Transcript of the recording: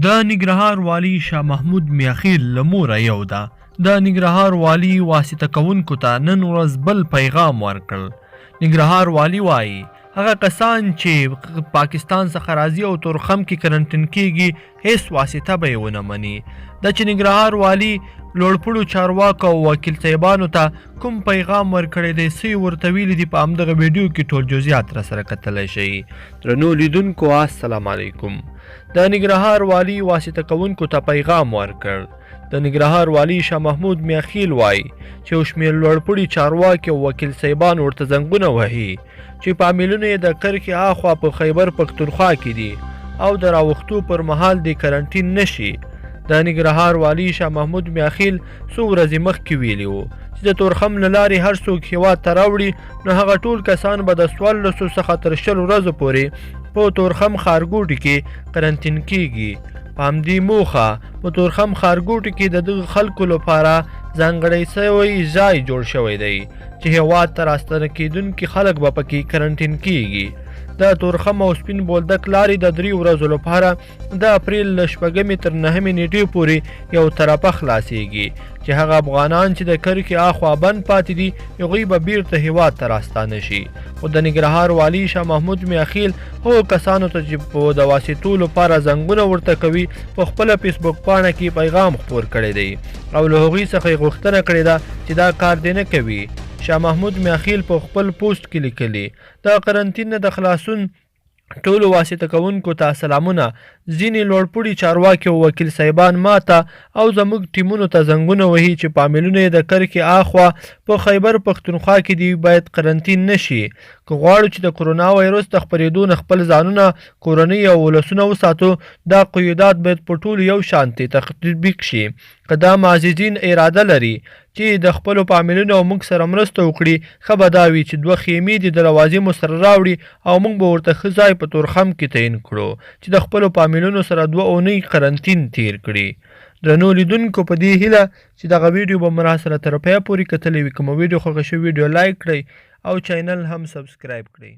د ننګرهار والي شاه محمود میاخیل له موره یو ده. د ننګرهار والي واسطه کوونکو ته نن ورځ بل پیغام ورکړ. ننګرهار والي وايي، هغه کسان چې پاکستان څخه راځي او تورخم کې کرنټین کیږي، هیڅ واسطه به یې ونه مني. دا چې ننګرهار والي لوړپوړو چارواکو او وکیل صاحبانو ته کوم پیغام ورکړی دی، څه یې ورته ویلي دي، په همدغه ویډیو کې ټول جزئیات راسره کتلی شئ. درنو لیدونکو السلام علیکم. د ننګرهار والي واسطه کوونکو ته پیغام ورکړ. د ننګرهار والي شاه محمود میاخیل وایي چې یو شمېر لوړپوړي چارواکي او وکیل صاحبان ورته زنګونه وهي چې فامیلونه یې د کرښې اخوا په خیبر پښتونخوا کې دي او د راوښتو پر مهال دې کرنټین نه شي. د ننګرهار والي شاه محمود میاخیل څو ورځې مخکې ویلي وو چې د تورخم له لارې هر څوک هیواد ته راوړي نو هغه ټول کسان به د 14 څخه تر 20 ورځو پورې په تورخم ښارګوټي کې قرنطین کیږي. په همدې موخه په تورخم ښارګوټي کې د دغه خلکو لپاره ځانګړی سوی ځای جوړ شوی دی چې هیواد ته راستانه کېدونکي خلک به پکې کرنټین کیږي. د تورخم او سپین بولدک لارې د 3 ورځو لپاره د اپریل له 6مې تر 9مې نیټې پورې یو طرفه خلاصیږي چې هغه افغانان چې د کرښې اخوا بند پاتې دي هغوی به بیرته هیواد ته راستانه شي. خو د ننګرهار والي شاه محمود میاخیل هغو کسانو ته چې په د واسطو لپاره زنګونه ورته کوي په خپله فیسبوک پاڼه کې پیغام خپور کړی دی او له هغوی څخه یې غوښتنه کړې ده چې دا کار دې نه کوي. شاه محمود میاخیل په خپل پوسټ کې لیکلي، د قرنطین نه د خلاصون ټولو واسطه کوونکو ته سلامونه. ځینې لوړپوړي چارواکي او وکیل صاحبان ماته او زموږ ټیمونو ته زنګونه وهي چې فامیلونه یې د کرښې اخوا په خیبر پښتونخوا کې دي، باید قرنطین نه شي. که غواړو چې د کرونا وایرس د خپرېدو نه خپل ځانونه، کورنۍ او ولسونه وساتو، دا قیودات باید په ټولو یو شانتې تطبیق شي. که دا معززین اراده لري چې د خپلو فامیلونو او موږ سره مرسته وکړي، ښه به دا وي چې 2 خیمې دې د لوازمو سره راوړي او موږ به ورته ښه ځای په تورخم کې تعین کړو چې د خپلو فامیلونو سره 2 اونۍ قرنطین تیر کړي. درنو لیدونکو، په دې هیله چې دغه ویډیو به مو راسره تر پایه پورې کتلې وي. که مو ویډیو خوښه شوې، ویډیو لایک کړئ او چینل هم سبسکرایب کړئ.